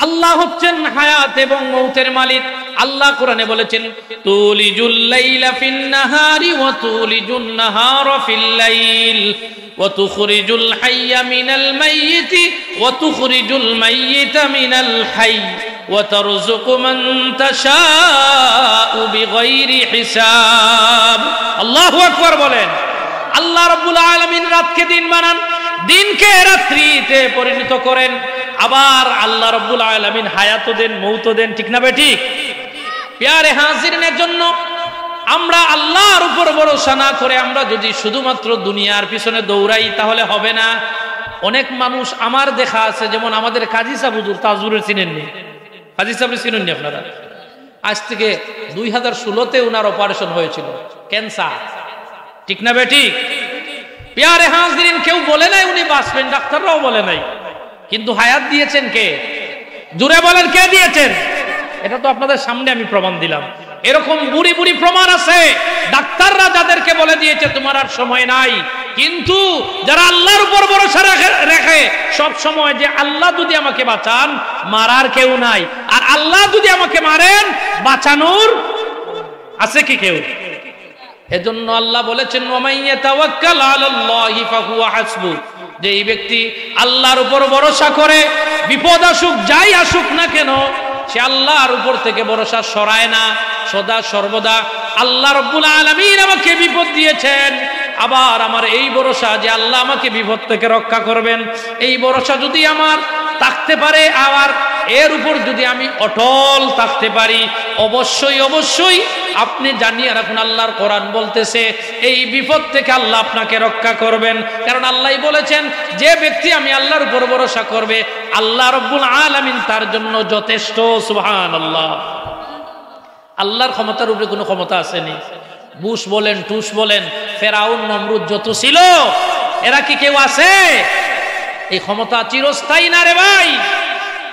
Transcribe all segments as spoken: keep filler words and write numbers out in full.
আল্লাহ হচ্ছেন হায়াত এবং মৌতের মালিক। আল্লাহ কোরআনে বলেছেন, তুলিজুল লাইলা ফিন নাহারি ওয়া তুলিজুন নাহারা ফিল লাইল ওয়া তুখরিজুল হাইয়া মিনাল মাইয়িতি ওয়া তুখরিজুল মাইয়িতা মিনাল হাই ওয়া তারযুকু মান তাশাউ বিগাইরি হিসাব। আল্লাহু আকবার বলেন। আল্লাহ রাব্বুল আলামিন রাতকে দিন বানান, দিনকে রাত্রিতে পরিণত করেন। আবার আল্লাহ রাব্বুল আলামিন হায়াতও দেন, মৌতও দেন, ঠিক না বেঠিক? প্রিয় হাজিরিন, এজন্য আমরা আল্লাহর উপর ভরসা না করে আমরা যদি শুধুমাত্র দুনিয়ার পিছনে দৌড়াই, তাহলে হবে না। অনেক মানুষ আমার দেখা আছে, যেমন আমাদের কাজী সাহেব হুজুর, তাজুরে চিনেননি? কাজী সাহেবরে চিনেননি আপনারা? আজ থেকে দুই হাজার ষোলোতে উনার অপারেশন হয়েছিল, ক্যান্সার, ঠিক না বেঠিক? প্রিয় হাজিরিন, কেউ বলে নাই উনি বাঁচবেন, ডাক্তাররাও বলে নাই, কিন্তু হায়াত দিয়েছেন কে? জোরে বলেন, কে দিয়েছেন? এটা তো আপনাদের সামনে আমি প্রমাণ দিলাম। এরকম বুড়ি বুড়ি প্রমাণ আছে, ডাক্তাররা যাদেরকে বলে দিয়েছে তোমার আর সময় নাই, কিন্তু যারা আল্লাহর উপর ভরসা রাখে, রাখে সব সময় যে আল্লাহ যদি আমাকে বাঁচান, মারার কেউ নাই, আর আল্লাহ যদি আমাকে মারেন, বাঁচানোর আছে কি কেউ? এজন্য আল্লাহ বলেছেন, "ওয়া মান ইয়াতাওয়াক্কাল আলাল্লাহি ফাহুয়া হাসবু।" যেই ব্যক্তি আল্লাহর উপর ভরসা করে, বিপদ আসুক, যাই আসুক না কেন, সে আল্লাহর উপর থেকে ভরসা সরায় না, সদা সর্বদা আল্লাহ রাব্বুল আলামিন আমাকে বিপদ দিয়েছেন, আবার আমার এই ভরসা যে আল্লাহ আমাকে বিপদ থেকে রক্ষা করবেন, এই ভরসা যদি আমার থাকতে পারে, আবার এর উপর যদি আমি অটল থাকতে পারি, অবশ্যই, অবশ্যই আপনি জানিয়ে রাখুন, আল্লাহর কোরআন বলতেছে, এই বিপদ থেকে আল্লাহ আপনাকে রক্ষা করবেন। কারণ আল্লাহই বলেছেন, যে ব্যক্তি আমি আল্লাহর উপর ভরসা করবে, আল্লাহ রাব্বুল আলামিন তার জন্য যথেষ্ট। সুবহানাল্লাহ। আল্লাহর ক্ষমতার উপরে কোনো ক্ষমতা আসেনি। বুশ বলেন, টুশ বলেন, ফেরাউন, নমরুদ যত ছিল, এরা কি কেউ আছে? এই ক্ষমতা চিরস্থায়ী না রে ভাই।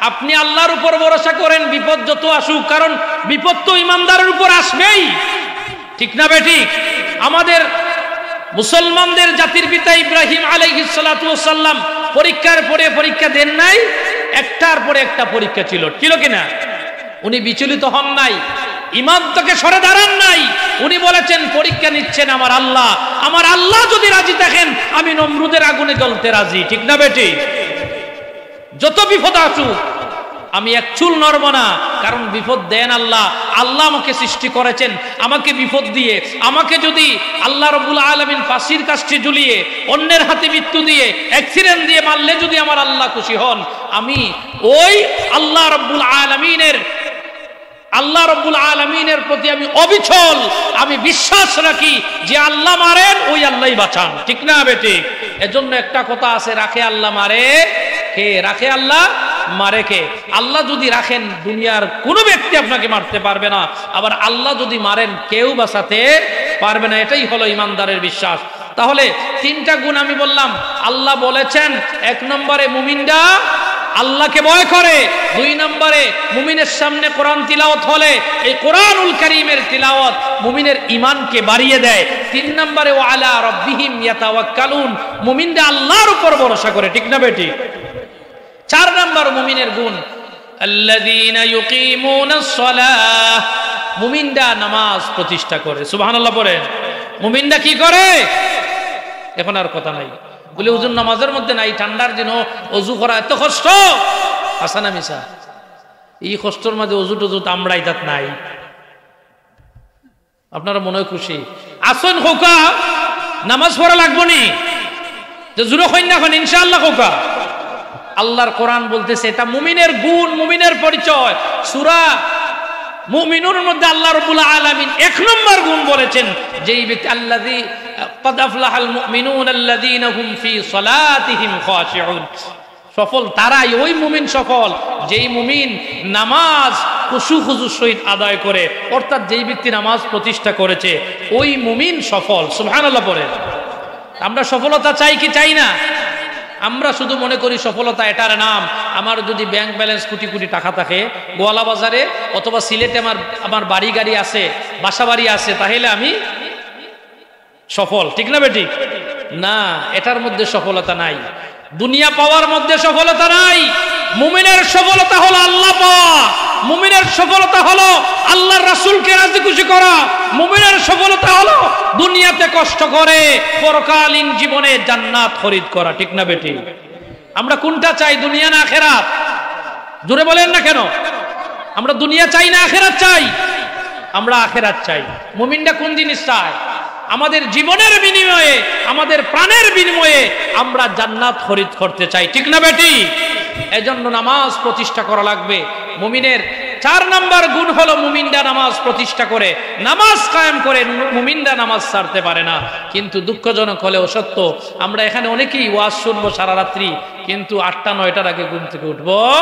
আপনি আল্লাহর উপর ভরসা করেন, বিপদ যত আসুক, কারণ বিপদ তো ইমানদারের উপর আসবেই, ঠিক না বেঠিক? আমাদের মুসলমানদের জাতির পিতা ইব্রাহিম আলাইহিস সালাতু ওয়াস সালাম পরীক্ষার পরে পরীক্ষা দেন নাই, একটার পরে একটা পরীক্ষা ছিল, ছিল কি না? উনি বিচলিত হন নাই, ইমান থেকে সরে দাঁড়ান নাই। উনি বলেছেন, "পরীক্ষা নিচ্ছেন আমার আল্লাহ, আমার আল্লাহ যদি রাজি থাকেন, আমি নমরুদের আগুনে জ্বলতে রাজি।" ঠিক না বেঠিক? যত বিপদ আসুক, আমি এক চুল নড়ব না, কারণ বিপদ দেন আল্লাহ। আল্লাহ আমাকে সৃষ্টি করেছেন, আমাকে বিপদ দিয়ে, আমাকে যদি আল্লাহ রাব্বুল আলামিন ফাঁসির কাষ্ঠে ঝুলিয়ে, অন্যের হাতে মৃত্যু দিয়ে, অ্যাক্সিডেন্ট দিয়ে মারলে যদি আমার আল্লাহ খুশি হন, আমি ওই আল্লাহ রাব্বুল আলামিনের, আল্লাহ রাব্বুল আলামিনের প্রতি আমি অবিচল, আমি বিশ্বাস রাখি যে আল্লাহ মারেন, ওই আল্লাহই বাঁচান, ঠিক না বেঠিক? এজন্য একটা কথা আছে, "রাখে আল্লাহ, মারে কে?" রাখে আল্লাহ, মারে কে? আল্লাহ যদি রাখেন, দুনিয়ার কোনো ব্যক্তি আপনাকে মারতে পারবে না, আবার আল্লাহ যদি মারেন, কেউ বাঁচাতে পারবে না। এটাই হলো ইমানদারের বিশ্বাস। তাহলে তিনটা গুণ আমি বললাম, আল্লাহ বলেছেন, এক নম্বরে মুমিনরা আল্লাহকে ভয় করে, দুই নম্বরে মুমিনের সামনে কোরআন তিলাওয়াত হলে এই কোরআনুল করিমের তিলাওয়াত মুমিনের ইমানকে বাড়িয়ে দেয়, তিন নম্বরে ওয়া আলা রাব্বিহিম ইয়াতাওয়াক্কালুন, মুমিনরা আল্লাহর উপর ভরসা করে, ঠিক না বেঠিক? চার নম্বর মুমিনের গুণ, আল্লাযীনা ইউকিমুনাস সালাহ, মুমিনরা নামাজ প্রতিষ্ঠা করে। সুবহানাল্লাহ পড়েন। মুমিনরা কি করে? এখন আর কথা নাই। বলে, "হুজুর, নামাজের মধ্যে নাই, ঠান্ডার দিনও অজু করা এত কষ্ট।" হাছা না মিছা? এই কষ্টর মাঝে অজু টজু তো আমরাই তাত নাই। আপনারা মনে হয় খুশি আছেন, কউক্কা, নামাজ পড়া লাগবো নি? যে জোরে কইন না, কইন ইনশাআল্লাহ, কউক্কা। আল্লাহর কোরআন বলতেছে, এটা মুমিনের গুণ, মুমিনের পরিচয়। সূরা মুমিনুনের মধ্যে আল্লাহ রাব্বুল আলামিন এক নম্বর গুণ বলেছেন, যেই ব্যক্তি, আল্লাযী, ক্বাদ আফলাহাল মুমিনুন আল্লাযীনা হুম ফী সালাতিহিম খাশিউন। সফল তারাই, ওই মুমিন সফল, যেই মুমিন নামাজ খুশু খুজুর সহিত আদায় করে, অর্থাৎ যেই ব্যক্তি নামাজ প্রতিষ্ঠা করেছে, ওই মুমিন সফল। সুবহানাল্লাহ পড়েন। আমরা সফলতা চাই কি চাই না? আমরা শুধু মনে করি সফলতা এটার নাম, আমার যদি ব্যাংক ব্যালেন্স কোটি কোটি টাকা থাকে, গোয়ালা বাজারে অথবা সিলেটে আমার, আমার বাড়ি গাড়ি আছে, বাসা বাড়ি আছে, তাহলে আমি সফল, ঠিক না বেঠিক? না, এটার মধ্যে সফলতা নাই, দুনিয়া পাওয়ার মধ্যে সফলতা নাই। মুমিনের সফলতা হলো আল্লাহ সফলতা হলো আল্লাহর রাসূলকে রাজি খুশি করা, মুমিনের সফলতা হলো দুনিয়াতে কষ্ট করে পরকালীন জীবনে জান্নাত খরিদ করা। ঠিক না বেঠিক? আমরা কোনটা চাই, দুনিয়া না আখেরাত? জোরে বলেন না কেন? আমরা দুনিয়া চাই না আখেরাত চাই? আমরা আখেরাত চাই। মুমিনরা কোন জিনিস চায়? আমাদের জীবনের বিনিময়ে, আমাদের প্রাণের বিনিময়ে আমরা জান্নাত খরিদ করতে চাই, ঠিক না বেঠিক? এজন্য নামাজ প্রতিষ্ঠা করা লাগবে। মুমিনের চার নাম্বার গুণ হলো মুমিনরা নামাজ প্রতিষ্ঠা করে, নামাজ কায়েম করে। মুমিনরা নামাজ ছাড়তে পারে না। কিন্তু দুঃখজনক হলেও সত্য, আমরা এখানে অনেকেই ওয়াজ শুনবো সারা রাত্রি, কিন্তু আটটা নয়টার আগে ঘুম থেকে উঠবো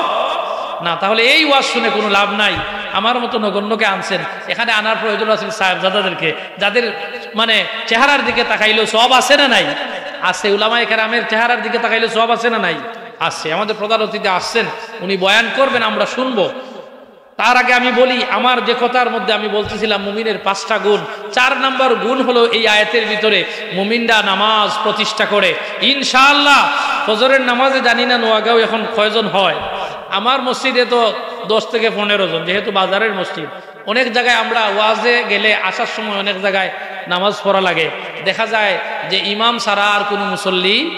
না। তাহলে এই ওয়াজ শুনে কোনো লাভ নাই। আমার মতো নগণ্যকে আনছেন, এখানে আনার প্রয়োজন আছে সাহেবজাদাদেরকে, যাদের মানে চেহারার দিকে তাকাইলেও সওয়াব আছে না নাই? আছে। উলামায়ে কেরামের চেহারার দিকে তাকাইলেও সওয়াব আছে না নাই? আছে। আমাদের প্রধান অতিথি আসছেন, উনি বয়ান করবেন, আমরা শুনবো। তার আগে আমি বলি, আমার যে কথার মধ্যে আমি বলতেছিলাম মুমিনের পাঁচটা গুণ, চার নাম্বার গুণ হলো এই আয়াতের ভিতরে মুমিনরা নামাজ প্রতিষ্ঠা করে। ইনশাআল্লাহ ফজরের নামাজে জানি না নোয়াগাঁও এখন কয়জন হয়, আমার মসজিদে তো দশ থেকে পনেরো জন, যেহেতু বাজারের মসজিদ। অনেক জায়গায় আমরা ওয়াজে গেলে আসার সময় অনেক জায়গায় নামাজ পড়া লাগে, দেখা যায় যে ইমাম ছাড়া আর কোনো মুসল্লি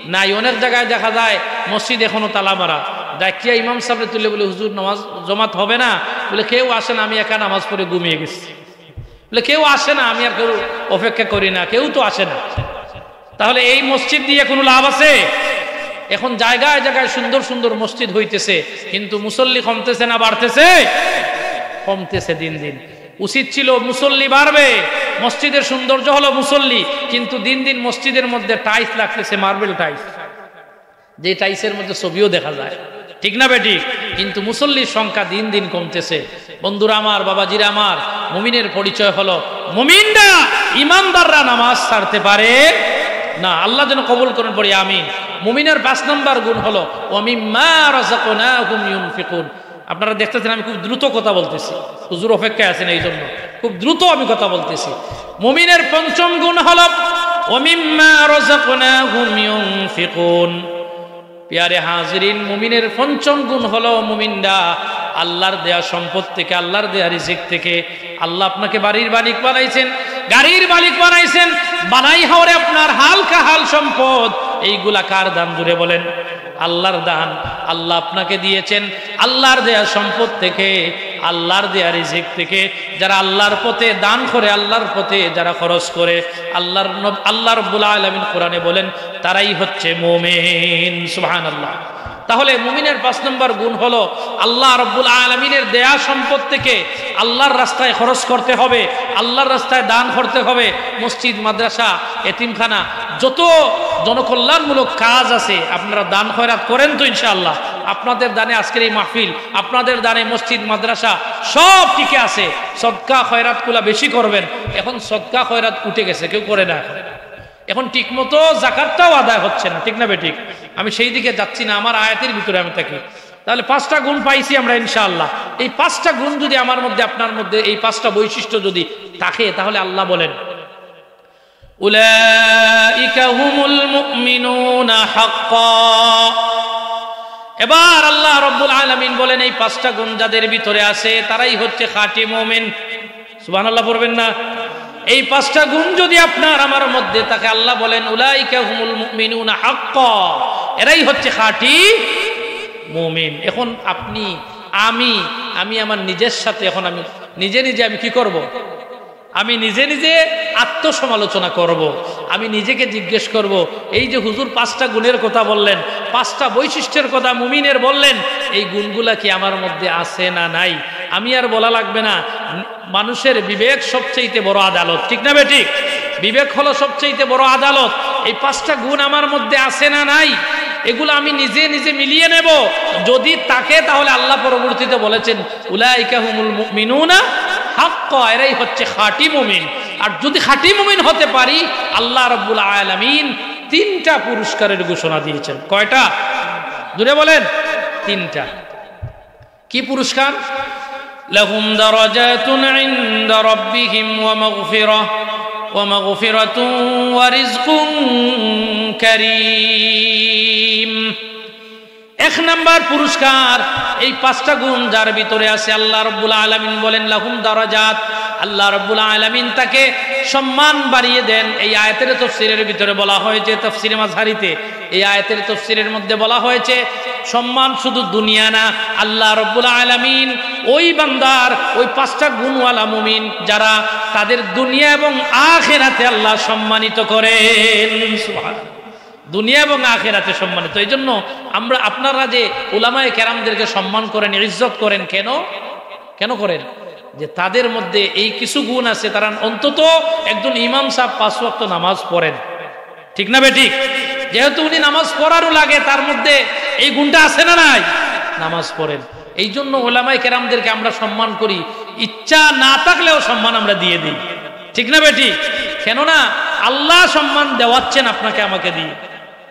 নাই। অনেক জায়গায় দেখা যায় মসজিদ এখনো তালা মারা। ডাকিয়া ইমাম সাহেবরে তুলে বলে, "হুজুর, নামাজ জমাত হবে না?" বলে, "কেউ আসে না, আমি একা নামাজ পড়ে ঘুমিয়ে গেছি।" বলে, "কেউ আসে না, আমি আর কেউ অপেক্ষা করি না, কেউ তো আসে না।" তাহলে এই মসজিদ দিয়ে কোনো লাভ আছে? এখন জায়গায় জায়গায় সুন্দর সুন্দর মসজিদ হইতেছে, কিন্তু মুসল্লি কমতেছে না বাড়তেছে? কমতেছে দিন দিন। উচিত ছিল মুসল্লি বাড়বে, মসজিদের সৌন্দর্য হলো মুসল্লি, কিন্তু দিন দিন মসজিদের মধ্যে টাইলস লাগতেছে, মার্বেল টাইলস, যে টাইলসের মধ্যে ছবিও দেখা যায়, ঠিক না বেঠিক? কিন্তু মুসল্লির সংখ্যা দিন দিন কমতেছে। বন্ধুরা আমার, বাবাজিরা আমার, মুমিনের পরিচয় হলো মুমিনরা, ইমানদাররা নামাজ ছাড়তে পারে না। আল্লাহ যেন কবুল করেন, পড়ি আমিন। মুমিনের পাঁচ নম্বর গুণ হলো ওয়া মিম্মা রাযাকনাহুম ইউনফিকুন। আপনারা দেখতেছেন আমি খুব দ্রুত কথা বলতেছি, হুজুর অপেক্ষায় আছেন, এই জন্য খুব দ্রুত আমি কথা বলতেছি। মুমিনের পঞ্চম গুণ হলো ওয়া মিম্মা রাযাকনাহুম ইউনফিকুন। পিয়ারে হাজিরিন, মুমিনের পঞ্চম গুণ হলো মুমিনরা আল্লাহর দেয়া সম্পদ থেকে, আল্লাহর দেয়া রিজিক থেকে। আল্লাহ আপনাকে বাড়ির মালিক বানাইছেন, গাড়ির মালিক বানাইছেন, বানাই হাওরে আপনার হালকা হাল সম্পদ, এইগুলা কার দান? জুড়ে বলেন, আল্লাহর দান। আল্লাহ আপনাকে দিয়েছেন আল্লাহর দেয়া সম্পদ থেকে, আল্লাহর দেয়া রিজিক থেকে। যারা আল্লাহর পথে দান করে, আল্লাহর পথে যারা খরচ করে, আল্লাহর নব-, আল্লাহ রব্বুল আলামিন কোরআনে বলেন, তারাই হচ্ছে মুমিন। সুবহানাল্লাহ। তাহলে মুমিনের পাঁচ নম্বর গুণ হলো আল্লাহ রব্বুল আলামিনের দেয়া সম্পদ থেকে আল্লাহর রাস্তায় খরচ করতে হবে, আল্লাহর রাস্তায় দান করতে হবে। মসজিদ, মাদ্রাসা, এতিমখানা, যত জনকল্যাণমূলক কাজ আছে আপনারা দান খয়রাত করেন তো ইনশাআল্লাহ? আপনাদের দানে আজকের এই মাহফিল, আপনাদের দানে মসজিদ, মাদ্রাসা সব টিকে আছে। সদকা খয়রাতগুলা বেশি করবেন। এখন সদকা খয়রাত উঠে গেছে, কেউ করে না এখন। এখন ঠিকমতো জাকাতটাও আদায় হচ্ছে না, ঠিক না বেঠিক? আমি সেই দিকে যাচ্ছি না, আমার আয়াতের ভিতরে আমি থাকি। তাহলে পাঁচটা গুণ পাইছি আমরা ইনশাআল্লাহ। এই পাঁচটা গুণ যদি আমার মধ্যে, আপনার মধ্যে, এই পাঁচটা বৈশিষ্ট্য যদি থাকে, তাহলে আল্লাহ বলেন, উলাইকা হুমুল মুমিনুনা হাক্কা। এবার আল্লাহ রব্বুল আলামিন বলেন, এই পাঁচটা গুণ যাদের ভিতরে আছে, তারাই হচ্ছে খাঁটি মুমিন। সুবহানাল্লাহ পড়বেন না? এই পাঁচটা গুণ যদি আপনার আমার মধ্যে থাকে, আল্লাহ বলেন, উলাইকা হুমুল মুমিনুনা হাক্কা, এরাই হচ্ছে খাঁটি মুমিন। এখন আপনি, আমি, আমি আমার নিজের সাথে, এখন আমি নিজে নিজে আমি কি করব? আমি নিজে নিজে আত্মসমালোচনা করব। আমি নিজেকে জিজ্ঞেস করব, এই যে হুজুর পাঁচটা গুণের কথা বললেন, পাঁচটা বৈশিষ্ট্যের কথা মুমিনের বললেন, এই গুণগুলা কি আমার মধ্যে আছে না নাই? আমি আর বলা লাগবে না, মানুষের বিবেক সবচেয়ে বড় আদালত, ঠিক না বেঠিক? বিবেক হলো সবচেয়ে বড় আদালত। এই পাঁচটা গুণ আমার মধ্যে আছে না নাই, এগুলো আমি নিজে নিজে মিলিয়ে নেব। যদি থাকে, তাহলে আল্লাহ পরবর্তীতে বলেছেন, উলাইকা হুমুল মুমিনুনা হাক্কা, এরাই হচ্ছে খাঁটি মুমিন। আর যদি খাঁটি মুমিন হতে পারি, আল্লাহ রাব্বুল আলামিন তিনটা পুরস্কারের ঘোষণা দিয়েছেন। কয়টা? জোরে বলেন, তিনটা। কি পুরস্কার? লাহুম দারাজাতুন ইনদা রাব্বিহিম ওয়া মাগফিরাহ, ওয়া মাগফিরাতুন ওয়া রিজকুন কারীম। এক নাম্বার পুরস্কার, এই পাঁচটা গুণ যার ভিতরে আছে, আল্লাহ রব্বুল আলামিন বলেন, "লাহুম দারাজাত", আল্লাহ রব্বুল আলামিন তাকে সম্মান বাড়িয়ে দেন। এই আয়াতের তফসিরের ভিতরে বলা হয়েছে, তফসিরে মাজহারিতে, এই আয়াতের তফসিরের মধ্যে বলা হয়েছে, সম্মান শুধু দুনিয়া না, আল্লাহ রব্বুল আলামিন ওই বান্দার ওই পাঁচটা গুণওয়ালা মুমিন যারা, তাদের দুনিয়া এবং আখেরাতে আল্লাহ সম্মানিত করেন। সুবহানাল্লাহ। দুনিয়া এবং আখেরাতে সম্মানিত। এই জন্য আমরা, আপনারা যে উলামায়ে কেরামদেরকে সম্মান করেন, ইজ্জত করেন, কেন, কেন করেন? যে তাদের মধ্যে এই কিছু গুণ আছে, তারা অন্তত একজন ইমাম সাহেব পাঁচ ওয়াক্ত নামাজ পড়েন, ঠিক না বেঠিক? যেহেতু উনি নামাজ পড়ারও লাগে, তার মধ্যে এই গুণটা আছে না নাই? নামাজ পড়েন। এই জন্য ওলামায়ে কেরামদেরকে আমরা সম্মান করি, ইচ্ছা না থাকলেও সম্মান আমরা দিয়ে দিই, ঠিক না বেঠিক? কেননা আল্লাহ সম্মান দেওয়াচ্ছেন আপনাকে আমাকে দিয়ে।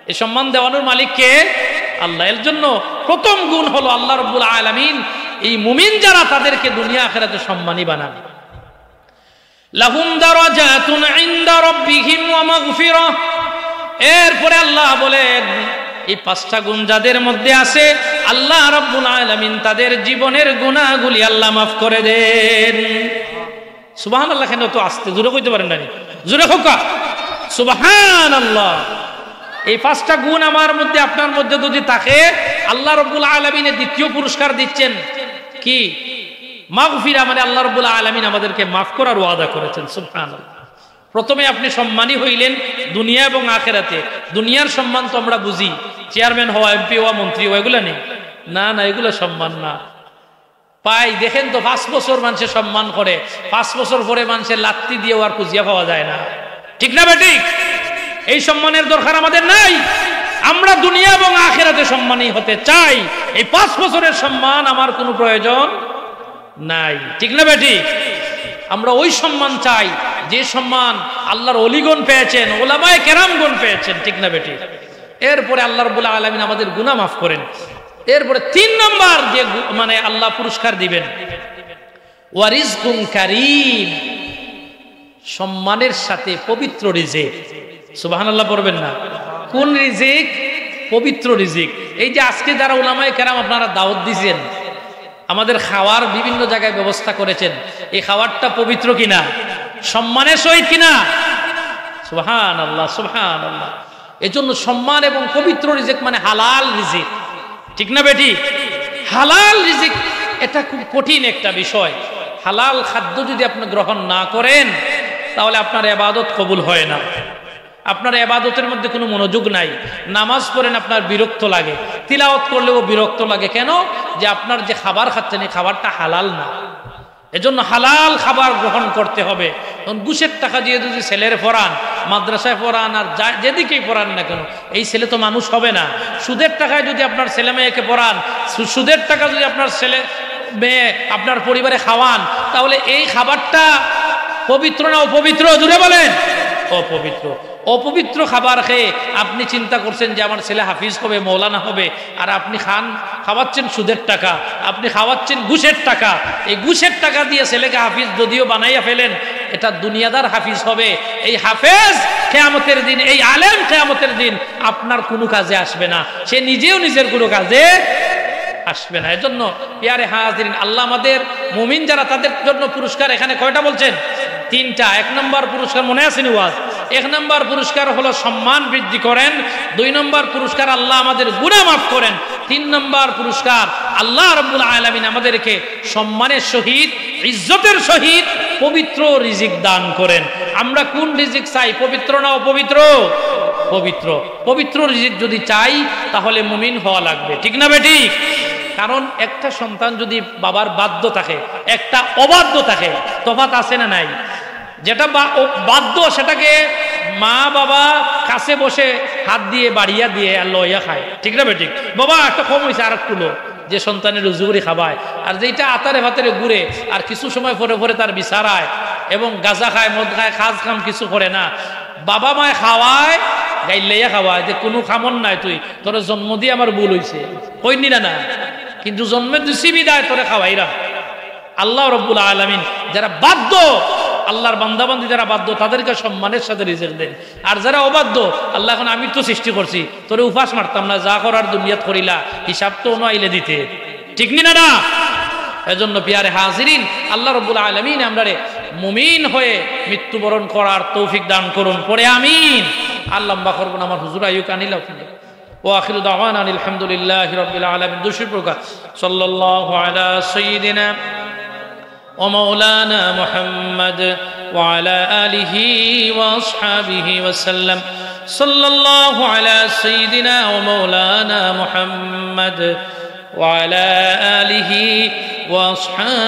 এই সম্মান দেওয়ানোর মালিক কে? আল্লাহ। এর জন্য প্রথম গুণ হলো আল্লাহ রব্বুল আলামিন এই মুমিন যারা, তাদেরকে দুনিয়া আখেরাতে সম্মানী বানান। লাহুম দারাজাতুন ইনদা রাব্বিহিম ওয়া মাগফিরাহ। এরপরে আল্লাহ বলেন, এই পাঁচটা গুণ যাদের মধ্যে আছে, আল্লাহ রাব্বুল আলামিন তাদের জীবনের গুনাহগুলি আল্লাহ মাফ করে দেন। সুবহানাল্লাহ, কেন তো আস্তে, জোরে কইতে পারেন না নি? জোরে কউক্কা। সুবহানাল্লাহ। এই পাঁচটা গুণ আমার মধ্যে, আপনার মধ্যে যদি থাকে, আল্লাহ রব্বুল আলামিনে দ্বিতীয় পুরস্কার দিচ্ছেন কি? মাগফিরা, মানে আল্লাহ রব্বুল আলামিন আমাদেরকে মাফ করার ওয়াদা করেছেন। সুবহানাল্লাহ। প্রথমে আপনি সম্মানী হইলেন দুনিয়া এবং আখেরাতে। দুনিয়ার সম্মান তো আমরা বুঝি, চেয়ারম্যান হওয়া, এমপি হওয়া, মন্ত্রী হওয়া, এগুলা নেই? না, না, এগুলা সম্মান না। পাই, দেখেন তো, পাঁচ বছর মানুষে সম্মান করে, পাঁচ বছর পরে মানুষে লাত্তি দিয়েও আর খুঁজিয়া পাওয়া যায় না, ঠিক না বেঠিক? এই সম্মানের দরকার আমাদের নাই। আমরা দুনিয়া এবং আখেরাতে সম্মানী হতে চাই। এই পাঁচ বছরের সম্মান আমার কোনো প্রয়োজন নাই, ঠিক না বেঠিক? আমরা ওই সম্মান চাই, যে সম্মান আল্লাহর অলিগণ পেয়েছেন, ওলামায়ে কেরামগণ পেয়েছেন, ঠিক না বেঠিক? এরপরে আল্লাহ রব্বুল আলামিন আমাদের গুনাহ মাফ করেন। এরপরে তিন নম্বর যে গু-, মানে আল্লাহ পুরস্কার দিবেন, ওয়া রিজকুন কারীম, সম্মানের সাথে পবিত্র রিজিক। সুবহানাল্লাহ পড়বেন না? কোন রিজিক? পবিত্র রিজিক। এই যে আজকে যারা উলামায়ে কেরাম আপনারা দাওয়াত দিছেন, আমাদের খাওয়ার বিভিন্ন জায়গায় ব্যবস্থা করেছেন, এই খাবারটা পবিত্র কিনা, সম্মানের সহিত কিনা? সুবহানাল্লাহ, সুবহানাল্লাহ। এজন্য সম্মান এবং পবিত্র রিজিক মানে হালাল রিজিক, ঠিক না বেঠিক? হালাল রিজিক এটা খুব কঠিন একটা বিষয়। হালাল খাদ্য যদি আপনি গ্রহণ না করেন, তাহলে আপনার ইবাদত কবুল হয় না, আপনার ইবাদতের মধ্যে কোনো মনোযোগ নাই। নামাজ পড়েন, আপনার বিরক্ত লাগে, তিলাওয়াত করলেও বিরক্ত লাগে। কেন? যে আপনার যে খাবার খাচ্ছেন, এই খাবারটা হালাল না। এজন্য হালাল খাবার গ্রহণ করতে হবে। এখন ঘুষের টাকা দিয়ে যদি ছেলেরে পড়ান, মাদ্রাসায় পড়ান আর যা-, যেদিকেই পড়ান না কেন, এই ছেলে তো মানুষ হবে না। সুদের টাকায় যদি আপনার ছেলে মেয়েকে পড়ান, সু-, সুদের টাকা যদি আপনার ছেলে মেয়ে আপনার পরিবারে খাওয়ান, তাহলে এই খাবারটা পবিত্র না অপবিত্র? জোরে বলেন, অপবিত্র। অপবিত্র খাবার খেয়ে আপনি চিন্তা করছেন যে আমার ছেলে হাফিজ হবে, মৌলানা হবে, আর আপনি খান, খাওয়াচ্ছেন সুদের টাকা, আপনি খাওয়াচ্ছেন ঘুষের টাকা। এই ঘুষের টাকা দিয়ে ছেলেকে হাফিজ যদিও বানাইয়া ফেলেন, এটা দুনিয়াদার হাফিজ হবে। এই হাফেজ কিয়ামতের দিন, এই আলেম কিয়ামতের দিন আপনার কোনো কাজে আসবে না, সে নিজেও নিজের কোনো কাজে আসবে না। এজন্য পিয়ারে হাজিরিন, আল্লাহ আমাদের মুমিন যারা, তাদের জন্য পুরস্কার এখানে কয়টা বলছেন? তিনটা। এক নম্বর পুরস্কার মনে আছে নি ওয়াজ? এক নম্বর পুরস্কার হলো সম্মান বৃদ্ধি করেন, দুই নম্বর পুরস্কার আল্লাহ আমাদের গুনাহ মাফ করেন, তিন নম্বর পুরস্কার আল্লাহ রাব্বুল আলামিন আমাদেরকে সম্মানের সহিত, ইজ্জতের সহিত পবিত্র রিজিক দান করেন। আমরা কোন রিজিক চাই, পবিত্র না অপবিত্র? পবিত্র। পবিত্র রিজিক যদি চাই, তাহলে মুমিন হওয়া লাগবে, ঠিক না বেঠিক? কারণ একটা সন্তান যদি বাবার বাধ্য থাকে, একটা অবাধ্য থাকে, তফাত আছে না নাই? যেটা বা-, ও বাধ্য, সেটাকে মা বাবা কাছে বসে হাত দিয়ে বাড়িয়া দিয়ে আর লইয়া খায়, ঠিক না বেঠিক? বাবা, একটা কম হইছে, আর একটু লো। যে সন্তানে রুজি করি খাবায়, আর যেটা আতারে ফাতারে ঘুরে, আর কিছু সময় পরে পরে তার বিচারায় এবং গাঁজা খায়, মদ খায়, কাজ কাম কিছু করে না, বাবা মায় খাওয়ায়, গাইল্লাইয়া খাওয়ায় যে কোনো কামর নাই তুই, তোরে জন্ম দিয়ে আমার ভুল হইছে, কইনি না? না, কিন্তু জন্মে দিছি বিদায় তোরে খাওয়াইরা। আল্লাহ রব্বুল আলামিন যারা বাধ্য, আল্লাহর বান্দাবান্দি যারা বাধ্য, তাদেরকে সম্মানের সাথে রিজিক দেন। আর যারা অবাধ্য, আল্লাহ এখন আমি তো সৃষ্টি করছি, তোরে উপাস মারতাম না, যা করার দুনিয়াত করিলা, হিসাব তো অনো আইলে দিতে, ঠিক নি না? না, এজন্য পিয়ারে হাজিরিন, আল্লাহ রব্বুল আলামিন আমরারে মুমিন হয়ে মৃত্যুবরণ করার তৌফিক দান করুন। পড়ে আমিন। আর লম্বা করবো না, আমার হুজুর আইউক আনিলাও কিন্তু। وآخر دعوانا أن الحمد لله رب العالمين. দুরূদ পড়ুক্কা। صلى الله على سيدنا ومولانا محمد وعلى آله وأصحابه وسلم. صلى الله على سيدنا ومولانا محمد وعلى آله وأصحابه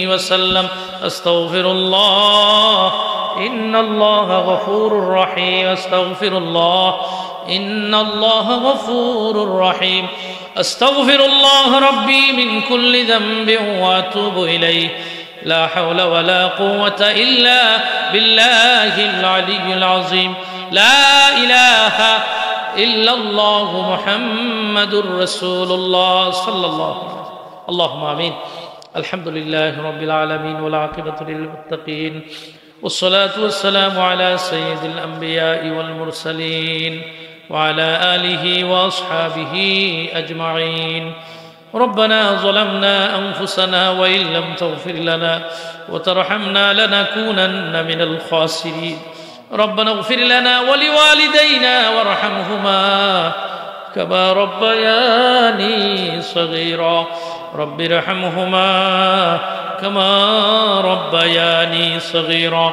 وسلم. أستغفر الله، إن الله غفور رحيم. أستغفر الله، إن الله غفور رحيم. أستغفر الله ربي من كل ذنب وأتوب إليه. لا حول ولا قوة إلا بالله العلي العظيم. لا إله إلا الله محمد رسول الله صلى الله عليه وسلم. اللهم آمين. الحمد لله رب العالمين والعاقبة للمتقين والصلاة والسلام على سيد الأنبياء والمرسلين وعلى آله وأصحابه أجمعين. ربنا ظلمنا أنفسنا وإن لم تغفر لنا وترحمنا لنكونن من الخاسرين. ربنا اغفر لنا ولوالدينا وارحمهما كما ربياني صغيرا. رب ارحمهما كما ربياني صغيرا.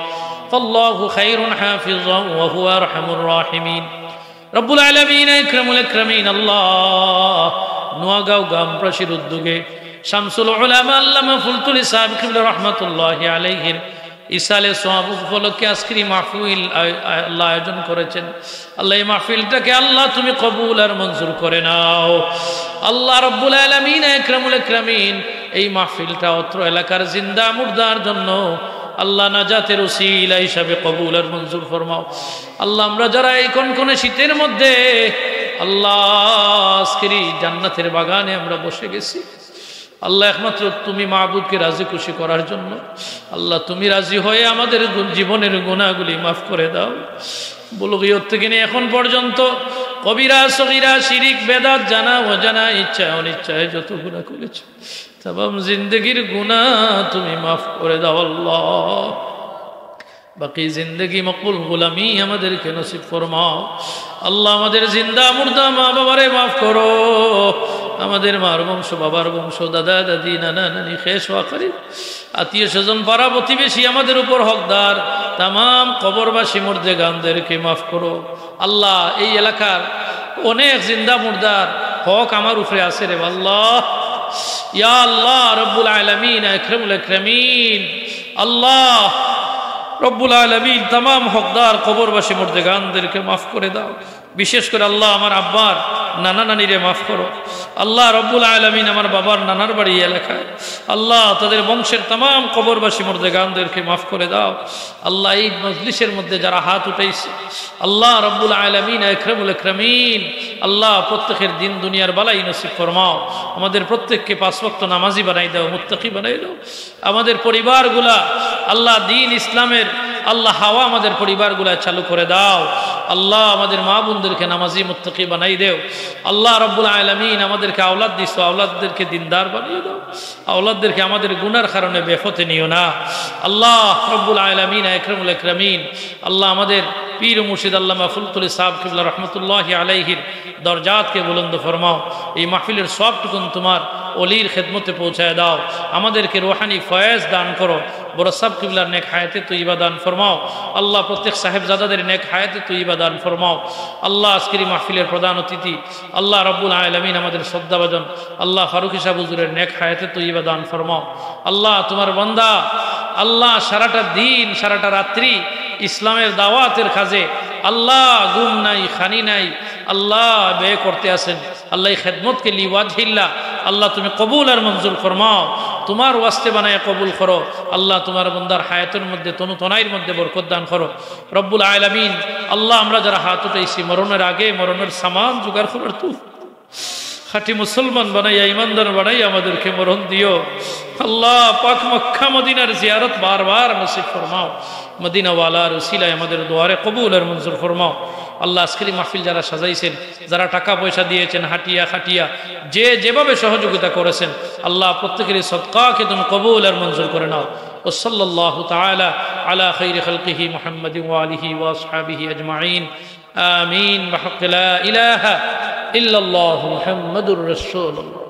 فالله خير حافظا وهو أرحم الراحمين. রব্বুল আলামিন, ইকরামুল ইকরামিন আল্লাহ, নোয়াগাঁও গ্রামবাসীর উদ্যোগে শামসুল উলামা আল্লামা ফুলতলী সাহেব কিবলা রহমাতুল্লাহি আলাইহির ইসালে সওয়াব উপলক্ষে আজকের এই মাহফিল আয়-, আয়-, আল্লাহ আয়োজন করেছেন। আল্লাহ, এই মাহফিলটাকে আল্লাহ তুমি কবুল আর মঞ্জুর করে নাও। আল্লাহ রব্বুল আলামিন, ইকরামুল ইকরামিন, এই মাহফিলটা অত্র এলাকার জিন্দা মুর্দার জন্য আল্লাহ নাজাতের উসিলা হিসাবে কবুল আর মঞ্জুর ফরমাও। আল্লাহ, আমরা যারা এই কনকনে শীতের মধ্যে আল্লাহ আজকের এই জান্নাতের বাগানে আমরা বসে গেছি, আল্লাহ, একমাত্র তুমি মাবুদকে রাজি খুশি করার জন্য। আল্লাহ, তুমি রাজি হয়ে আমাদের গু-, জীবনের গুনাহগুলি মাফ করে দাও। বুলুগিয়ত থেকে নিয়ে এখন পর্যন্ত কবিরা, সগিরা, শিরিক, বেদাত, জানা, অজানা, ইচ্ছা, অনিচ্ছায় যত গুনাহ করেছি, তামাম জিন্দেগির গুনাহ তুমি মাফ করে দাও আল্লাহ। বাকি জিন্দেগি মকবুল গোলামি আমাদেরকে নসিব ফরমাও। আল্লাহ, আমাদের জিন্দা মুর্দা মা বাবারে মাফ করো। আমাদের মার বংশ, বাবার বংশ, দাদা দাদি, নানা নানি, খেশ ওয়াকারি, আত্মীয় স্বজন, পাড়া প্রতিবেশী, আমাদের উপর হকদার তামাম কবরবাসী মুর্দেগানদেরকে মাফ করো। আল্লাহ, এই এলাকার অনেক জিন্দা মুর্দার হক আমার উপরে আছে রে আল্লাহ। ইয়া আল্লাহ রব্বুল আলামিন, ইকরামুল ইকরামিন, আল্লাহ রব্বুল আলামিন, তামাম হকদার কবরবাসী মুর্দেগানদেরকে মাফ করে দাও। বিশেষ করে আল্লাহ, আমার আব্বার নানা নানিরে মাফ করো। আল্লাহ রব্বুল আলামিন, আমার বাবার নানার বাড়ি এলাকায়, আল্লাহ, তাদের বংশের তামাম কবরবাসী মুর্দেগানদেরকে মাফ করে দাও। আল্লাহ, এই মজলিসের মধ্যে যারা হাত উঠাইছে, আল্লাহ রব্বুল আলামিন, ইকরামুল ইকরামিন, আল্লাহ, প্রত্যেকের দিন দুনিয়ার বালাই নসিব ফরমাও। আমাদের প্রত্যেককে পাঁচ ওয়াক্ত নামাজি বানাই দাও, মুত্তাকি বানাই দাও। আমাদের পরিবারগুলা, আল্লাহ, দিন ইসলামের, আল্লাহ, হাওয়া আমাদের পরিবারগুলা চালু করে দাও। আল্লাহ, আমাদের মা বোনদেরকে নামাজি মুত্তাকি বানাই দেও। আল্লাহ রব্বুল আলামিন, আমাদেরকে আওলাদ দিছো, আওলাদদেরকে দিনদার বানিয়ে দাও। আওলাদদেরকে আমাদের গুনার কারণে বেপথে নিও না। আল্লাহ রব্বুল আলামিন, ইকরামুল ইকরামিন, আল্লাহ, আমাদের পীর ও মুর্শিদ আল্লামা ফুলতলী সাহেব কিবলা রহমতুল্লাহি আলাইহির দরজাতকে বুলন্দ ফরমাও। এই মাহফিলের সওয়াবটুকুন তোমার অলির খেদমতে পৌঁছায় দাও। আমাদেরকে রুহানি ফয়েজ দান করো। বড় সাহেব কিবলার নেক হায়াতে তৈয়বা দান ফরমাও। আল্লাহ, প্রত্যেক সাহেবজাদাদের নেক হায়াতে তৈয়বা দান ফরমাও। আল্লাহ, আজকের এই মাহফিলের প্রধান অতিথি, আল্লাহ রব্বুল আলামিন, আমাদের শ্রদ্ধাভাজন আল্লাহ ফারুকী সাহেব হুজুরের নেক হায়াতে তৈয়বা দান ফরমাও। আল্লাহ, তোমার বান্দা, আল্লাহ, সারাটা দিন, সারাটা রাত্রি ইসলামের দাওয়াতের কাজে, আল্লাহ, ঘুম নাই, খানি নাই, আল্লাহ, ব্যয় করতে আছেন। আল্লাহ, এই খেদমতকে লিওয়াজহিল্লাহ, আল্লাহ, তুমি কবুল আর মঞ্জুর ফরমাও। তোমার ওয়াস্তে বানায় কবুল করো। আল্লাহ, তোমার বান্দার হায়াতের মধ্যে, তনু তনাইর মধ্যে বরকত দান করো। রব্বুল আলামিন, আল্লাহ, আমরা যারা হাত উঠাইছি, মরণের আগে মরণের সামান জোগাড় করার তৌফিক খাঁটি মুসলমান বানাইয়া, ইমানদার বানাইয়া আমাদেরকে মরণ দিও। আল্লাহ পাক, মক্কা মদিনার জিয়ারত বারবার নসিব ফরমাও। মদিনাওয়ালার উসিলায় আমাদের দোয়ারে কবুল আর মঞ্জুর ফরমাও। আল্লাহ, আজকের এই মাহফিল যারা সাজাইছেন, যারা টাকা পয়সা দিয়েছেন, হাটিয়া খাটিয়া, যে যেভাবে সহযোগিতা করেছেন, আল্লাহ প্রত্যেকেরই সদকাকে তুমি কবুল আর মঞ্জুর করে নাও। وصلى الله تعالى على خير خلقه محمد وآله وأصحابه أجمعين. آمين. بحق لا إله إلا الله محمد رسول الله.